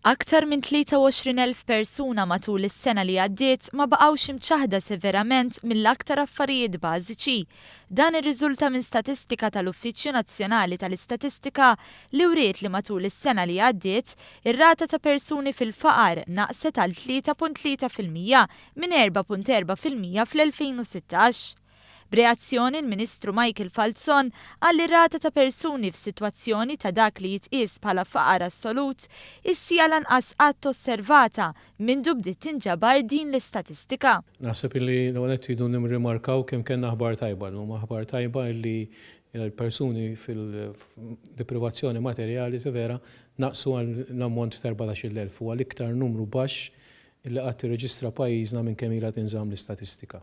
Aktar minn 23,000 persuna matul is-sena li għaddiet ma baqgħux imċaħħda severament mill-aktar affarijiet bażiċi. Dan irriżulta minn statistika tal-Uffiċċju Nazzjonali tal-Istatistika li wriet li matul is-sena li għaddiet, ir-rata ta' persuni fil-faqar naqset għal 3.3% minn 4.4% fl-2016. B'reazzjoni l-Ministru Michael Falzon qal li r-rata ta' persuni f'sitwazzjoni ta' dak li jitqies bħala faqar assolut issija l-anqas qatt osservata mindu bdiet tinġabar din l-istatistika. Naħseb illi l-ewwel nett irridu nirrimarkaw kemm kellna aħbar tajba llum, aħbar tajba illi l-persuni fil-deprivazzjoni materjali severa naqsu għall-ammont ta' 14,000, huwa l-iktar numru baxx li qatt irreġistra pajjiżna minn kemm ilha tinżamm l-istatistika.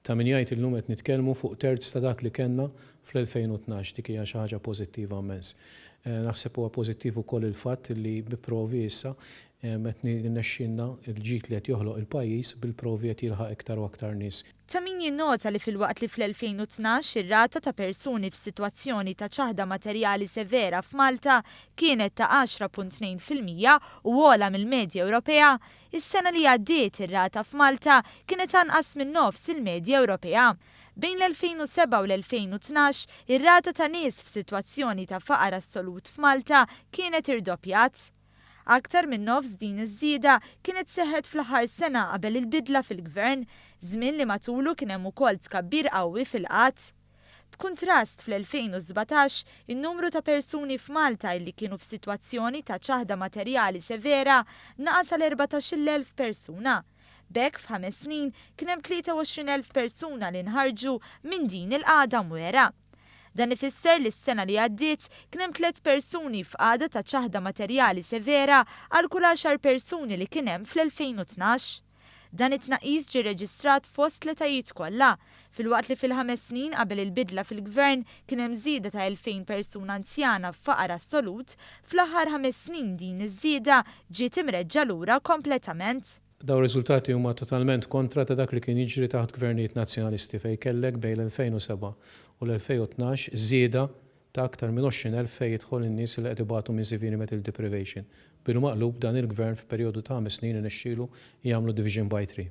Ta' min jgħid illum qed nitkellmu fuq terz ta' dak li kellna fl-2012, dik hija xi ħaġa pożittiva immens. Naħseb huwa pożittiv ukoll il-fatt li bi provi issa qed jirnexxielna l-ġid li qed joħloq il-pajjiż bil-provi qed jilħaq iktar u aktar nies. Ta' min jinnota li filwaqt li fl-2012 ir-rata ta' persuni f'sitwazzjoni ta' ċaħda materjali severa f'Malta kienet ta' 10.2% u ogħla mill-medja Ewropea, is-sena li għaddiet ir-rata f'Malta kienet anqas minn nofs il-medja Ewropea. Bejn l-2007 u l-2012, ir-rata ta' nies f'sitwazzjoni ta' faqar assolut f'Malta kienet irdoppjat. Aktar minn nofs din iż-żieda kienet seħħet fl-aħħar sena qabel il-bidla fil-Gvern, żmien li matulu kien hemm ukoll tkabbir qawwi fil-qgħad. B'kuntrast, fl-2017, in-numru ta' persuni f'Malta illi kienu f'sitwazzjoni ta' ċaħda materjali severa naqas għal 14,000 persuna. B'hekk f'ħames snin kien hemm 23,000 persuna li nħarġu minn din il-qagħda mwegħra. Dan ifisser li s-sena li għaddiet kien hemm tlett persuni f'qagħda ta' ċaħda materjali severa għal kull għaxar persuni li kien hemm fl-2012. Dan it-tnaqqis ġie rreġistrat fost l-etajiet kollha. Filwaqt li fil-ħames snin qabel il-bidla fil-Gvern kien hemm żieda ta' 2,000 persuna anzjana f'faqar assolut, fl-aħħar ħames snin din iż-żieda ġiet imreġġa' lura kompletament. Dawn ir-riżultati huma totalment kontra ta' dak li kien jiġri taħt gvernijiet Nazzjonalisti fejn kellek bejn l-2007 u l-2012 żieda ta' aktar minn 20,000 fejn jidħol in-nies li qed ibatu minn severe metal deprivation. Bil-maqlub dan il-Gvern f'perjodu ta' ħames snin irnexxielu jagħmlu division by three.